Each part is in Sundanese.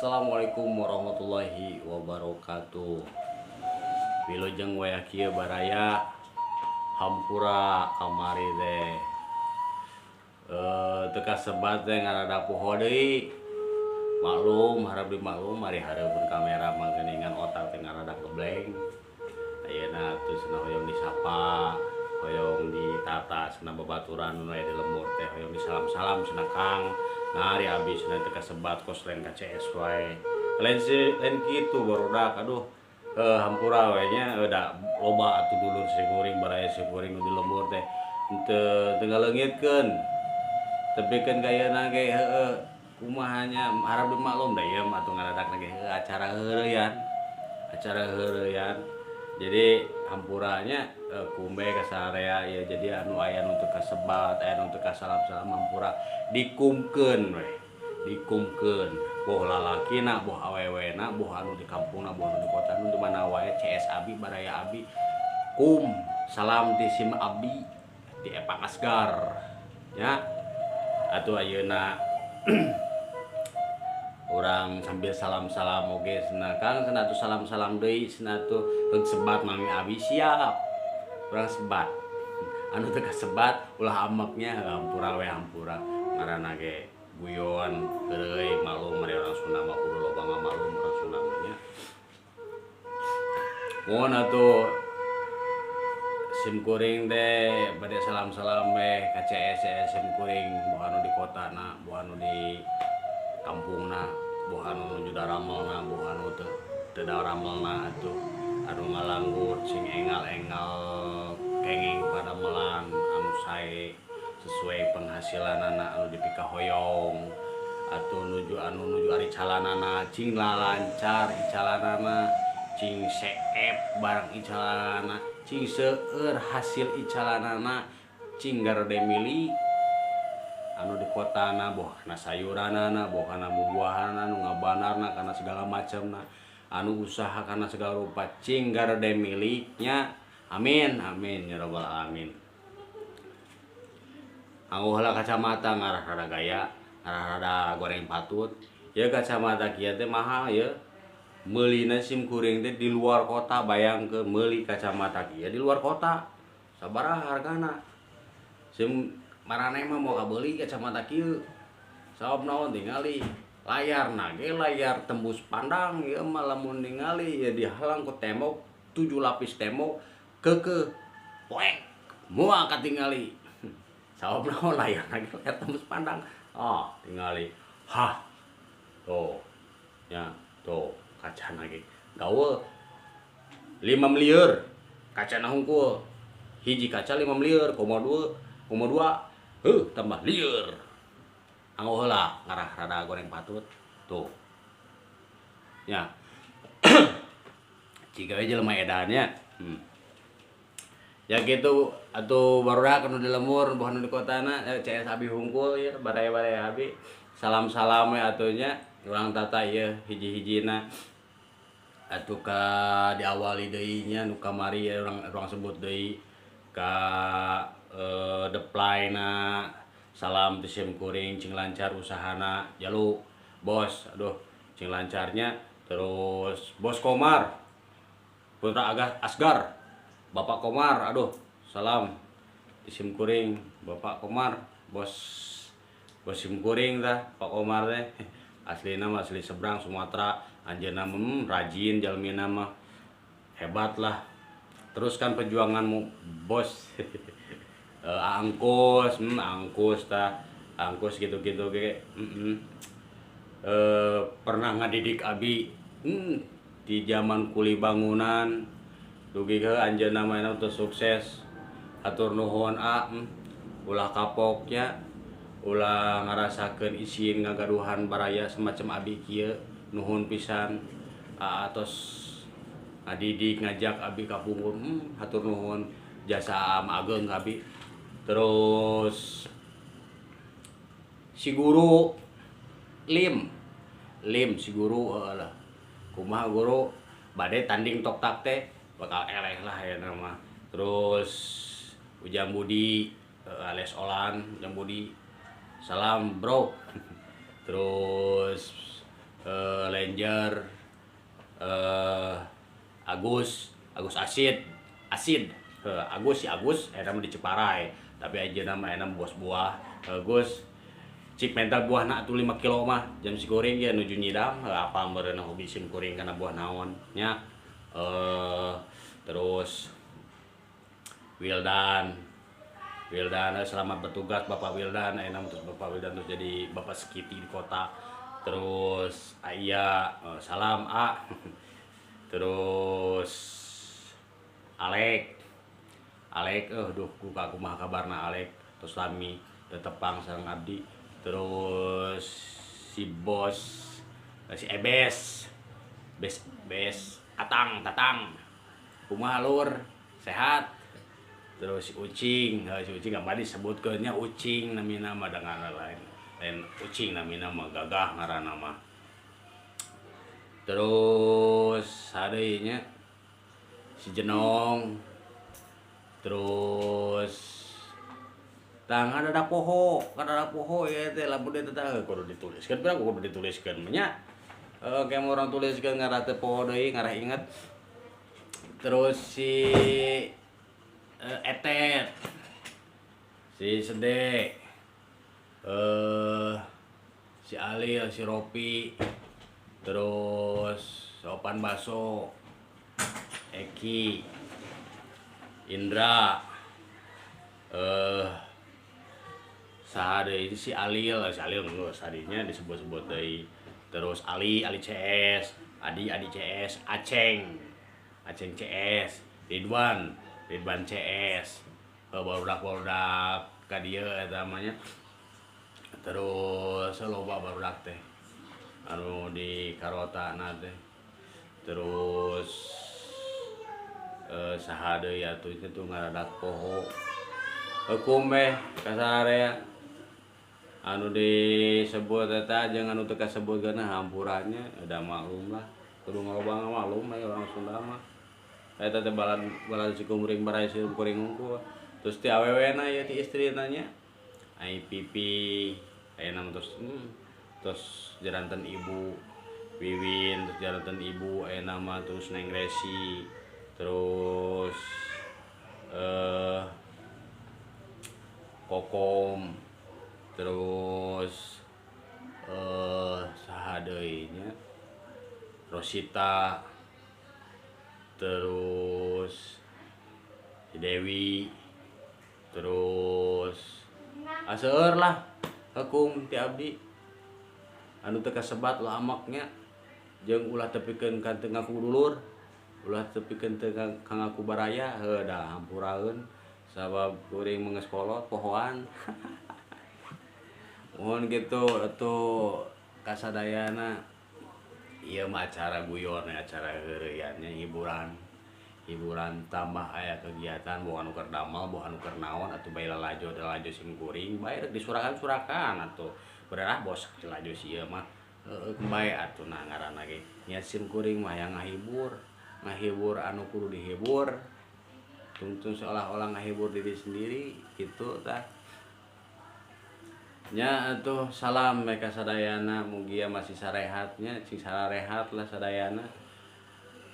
Assalamualaikum warahmatullahi wabarakatuh. Wilujeng wayah kieu baraya, hampura kamari teh teu kasebat teh, ngarada poho deui. Maklum, harap dimaklum, mari hareupeun kamera mah geuningan otak teh ngarada ngeblank. Ayeuna atuh cenah hoyong disapa, hoyong ditata cenah, babaturan nu aya di lembur teh hoyong disalam-salam cenah, Kang. Nah, ari abi cenah teu kasebat, kos lain ka CS wae. Lain si, lain kitu, barudak, aduh, hampura we nya, da loba atuh dulur sikuring, baraya sikuring nu di lembur teh teu teu ngaleungitkeun. Tepikeun ka ayeuna ge heueuh, kumaha nya, harap dimaklum da ieu mah atuh ngadadak ge heueuh, acara heureuyan. Acara heureuyan. Jadi hampura nya, kumbe ka sararea ieu, jadi anu aya nu teu kasebat, aya nu teu kasalam-salam, hampura, dikumkeun we, dikumkeun. Boh lalakina, boh awewena, boh anu di kampungna, boh anu di kota, nu di mana wae CS abi, baraya abi. Kum, salam ti sim abdi ti Epang Asgar. Nya. Atuh ayeuna urang sambil salam-salam oge cenah, Kang, cenah atuh salam-salam deui cenah atuh, heug sebat mami abi siap. Urang sebat. Anu teu kasebat ulah ambeknya, hampura we, hampura. Ngaranna ge guyon, heureuy, maklum ari urang Sunda mah kudu loba ngamaklum urang Sunda mah nya. Mohon atuh sim kuring teh bade salam-salam we ka CS CS sim kuring, boh anu di kotana, boh anu di kampungna, boh anu nuju daramelna, boh anu teu teu daramelna atuh. Anu ngalanggur sing engal-engal kenging padamelan anu sae sesuai penghasilanana anu dipikahoyong, atuh nuju anu nuju ari calanana cing lancar icalanana, cing seep barang icalanana, cing seueur hasil icalanana, cing garede milik anu di kotana, boh kana sayuranana, boh kana bubuahanana, nu ngabanarna kana segala macamna, anu usaha kana segala rupa, cing garede miliknya. Amin amin ya rabbal alamin. Anggo heula kacamata ngarah rada gaya, ngarah rada goreng patut. Ya kacamata kieu teh mahal ya. Meulina sim kuring teh di luar kota, bayangkeun meuli kacamata kieu di luar kota. Sabaraha hargana? Sim maraneh mah moal kabeuli kacamata kieu. Sabab naon, tingali layarna ge layar tembus pandang, ieu mah lamun ningali ya dihalang ku tembok, 7 lapis tembok, keukeuh poek moal katingali. Sabab naon, layarna ge layar tembus pandang. Oh, tingali. Hah. Tuh. Ya, tuh kacana ge. Gawe 5 miliar kacana hungkul. Hiji kaca 5 miliar, koma 2, koma 2. Heuh, tambah lieur. Anggo heula ngarah rada goreng patut. Tuh. Ya. Ciga we jelema edannya. Ya gitu atuh barudak anu di lembur, boh anu di kotana, CS abi hungkul ya, baraya-baraya abi. Salam-salam we atuh nya, urang tata ieu hiji-hijina. Atuh ka diawali deui nya nu kamari ya, urang urang sebut deui ka Deplayna, salam ti sim kuring, cing lancar usahana, jalu bos, aduh, cing lancarnya. Terus Bos Komar, Putra Agah Asgar, Bapak Komar, aduh, salam ti sim kuring, Bapak Komar, bos bos sim kuring tah Pak Komar teh. Aslina mah asli seberang Sumatera, anjeunna rajin jalmina mah, hebat lah. Teruskan perjuanganmu, bos. Angkus, angkus tah, angkus gitu-gitu ge. Pernah ngadidik abi di zaman kuli bangunan dugi ke anjeunna mah teu sukses. Hatur nuhun a, ulah kapok nya, ulah ngarasakeun isin ngagaduhan baraya semacam abi kieu. Nuhun pisan a, tos ngadidik, ngajak abi kapungkur, hatur nuhun, jasa am ageng ka abi. Terus si guru lim lim, si guru heueuh lah, kumaha guru bade tanding toktak teh bakal eleh lah ayeuna mah. Terus Ujang Budi alias Olan, Ujang Budi, salam bro. Terus Ranger Agus Agus Asid Asid Agus si Agus eta mah di Ciparai tapi ayeuna mah eta bos buah. Gus cik mental buahna atuh 5 kilo mah jam si kuring ge nuju nyidam apa meureun hobi sim kuring kana buah naon nya. Terus Wildan Wildan selamat bertugas Bapak Wildan ayeuna terus Bapak Wildan terus jadi Bapak Sekiti di kota. Terus Aya salam A. Terus Alek Alek duh ku kumaha kabarna Alek terus lami tetepang sareng abdi. Terus si bos si Ebes Bes Bes Atang Tatang kumaha lur sehat. Terus si Ucing si Ucing nggak disebutkeun nya Ucing namina mah dengan lain lain Ucing namina mah gagah ngaranna mah. Terus sadeuy nya si Jenong. Terus tang ada poho, kada poho ya teh lamun dia teh kudu dituliskeun, pirang kudu dituliskeun nya. Kayak orang tuliskeun ngarah teu poho deui, ngarah inget. Terus si Etet, si Sede, si Alil, si Ropi, terus Sopan Baso, Eki, Indra, saha deui si Alil, si Alil geus tadinya disebut-sebut deui. Terus Ali, Ali CS, Adi, Adi CS, Aceng, Aceng CS, Ridwan, Ridwan CS, barudak-barudak ka dieu eta mah nya. Terus loba barudak teh anu di karotana teh. Terus saha deui atuh itu ngaradak poho. Hukum meh kasarea anu disebut eta jeung anu teu kasebut geuna hampurannya udah maklum lah kudu ngaloba maklum we orang Sunda mah eta teh balad balad si kuring barai si kuring hungkul. Terus ti awewena ieu ti istrina nya ai pipi ayeuna mah terus terus jaranten ibu Wiwin terus jaranten ibu ayeuna mah terus Neng Resi terus Kokom terus saha deui nya Rosita terus si Dewi terus aseur lah hukum ti abdi anu teu kasebat ulah amaknya jeung ulah tepikeun ka teu ngaku dulur ulah tepikeun teu ka ngaku baraya heuh da hampuraeun sabab kuring mah geus kolot pohoan. Mohon gitu atuh kasadayana ieu mah acara guyon acara heureuyan nya hiburan hiburan tambah aya kegiatan boh anu keur damel boh anu keur naon atuh bae lalajo lalajo sim kuring bae rek disurakan-surakan atuh berarah bos lalajo si ieu mah heueuh bae atuh nah ngaranna ge nya sim kuring mah hayang ngahibur ngahibur anu kudu dihibur tungtung seolah-olah ngahibur diri sendiri gitu tah nya atuh salam mereka sadayana mugia masih sarehatnya cing sarehat lah sadayana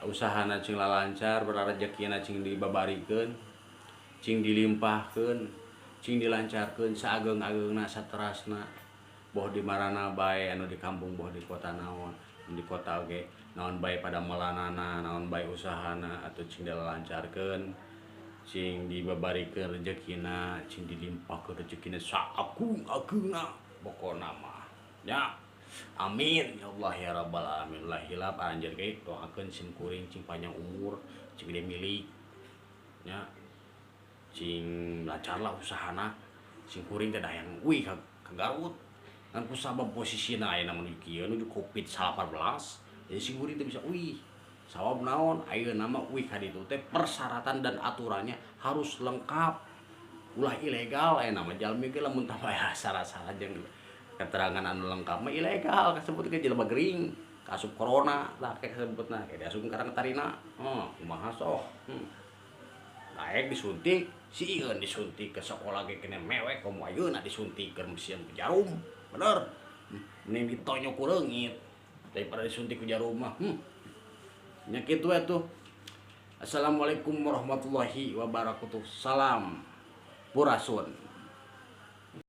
usahana cing lalancar berarejekina cing dibabarikeun cing dilimpahkeun cing dilancarkeun saageng-ageungna saterasna boh di marana bae anu di kampung boh di kota naon di kota oge naon bae pada melanana naon bae usahana atuh cing dilancarkeun cing dibabarikeun rejekina cing dilimpahkeun rejekina saakung-agungna pokona mah nya amin ya Allah ya rabbal alamin lah hilap anjeun ge doakeun sim kuring cing panjang umur cing gede milik nya cing lancar lah usahana sim kuring teh hayang uih ka Garut ngan kusabab posisina ayeuna menuju kieu nuju Covid-19 jadi sim kuring teh bisa uih sawab naon ayeuna mah uih ka ditu teh persyaratan dan aturannya harus lengkap ulah ilegal ayeuna mah jalmi ge lamun tambah syarat-syarat jeung keterangan anu lengkap mah ilegal kasebut ge jelema gering kaasup corona tah kasebutna ge diasup karang tarina kumaha sok naek disuntik sieun disuntik ke sekolah ge kene mewek komo ayeuna disuntik keur sieun jarum bener mending ditonyo ku leungit Daripada disuntik ku jarum mah. Nya kitu atuh. Assalamualaikum warahmatullahi wabarakatuh. Salam Purasun.